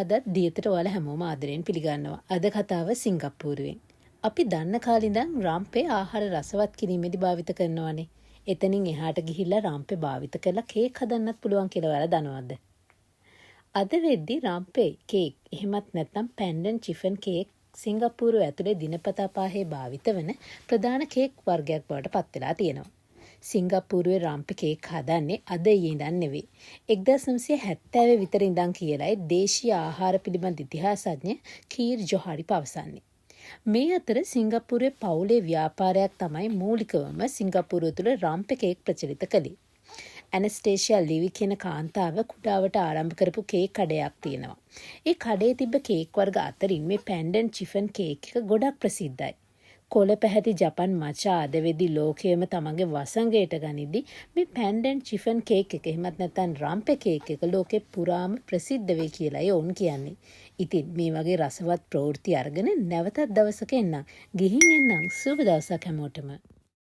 අදත් දියතට ඔයාලා හැමෝම ආදරයෙන් පිළිගන්නවා. අද කතාව සිංගප්පූරුවෙන්. අපි දන්න කාලේ ඉඳන් රම්පේ ආහාර රසවත් කිරීමේදී භාවිත කරනවානේ. එතනින් එහාට ගිහිල්ලා රම්පේ භාවිත කරලා කේක් හදන්නත් පුළුවන් කියලා ඔයාලා දනවද? අද වෙද්දි රම්පේ කේක්, එහෙමත් නැත්නම් පැන්ඩන් චිෆන් කේක්, සිංගප්පූරුව ඇතුලේ දිනපතා පාහේ භාවිත වන ප්‍රධාන කේක් වර්ගයක් බවට පත් වෙලා තියෙනවා. සිංගප්පූරුවේ රම්පෙ කේක් හදන්නේ අද ඊයේ ඉඳන් නෙවෙයි, 1970 විතර ඉඳන් කියලයි දේශීය ආහාර පිළිබඳ ඉතිහාසඥ කීර් ජොහාරි පවසන්නේ. මේ අතර සිංගප්පූරුවේ පවුලේ ව්‍යාපාරයක් තමයි මූලිකවම සිංගප්පූරුව තුළ රම්පෙ කේක් ප්‍රචලිත කළේ. ඇනස්ටේෂියා ලිවි කියන කාන්තාව කුඩාවට ආරම්භ කරපු කේක් කඩයක් තියෙනවා. ඒ කඩේ තිබ්බ කේක් වර්ග අතරින් මේ පැන්ඩන් චිෆන් කේක් එක ගොඩක් ප්‍රසිද්ධයි. කොළ පැහැති ජපන් මචා අද වෙද්දි ලෝකයම තමන්ගේ වසඟයට ගනිද්දි මේ පැන්ඩන් චිෆන් කේක් එක, එහෙමත් නැත්නම් රම්පෙ කේක් එක ලෝකෙ පුරාම ප්‍රසිද්ධ වෙයි කියලායි ඔවුන් කියන්නේ. ඉතින් මේ වගේ රසවත් ප්‍රවෘත්ති අරගෙන නැවතත් දවසක එන්නම්. ගිහින් එන්නම්. සුබ දවසක් හැමෝටම.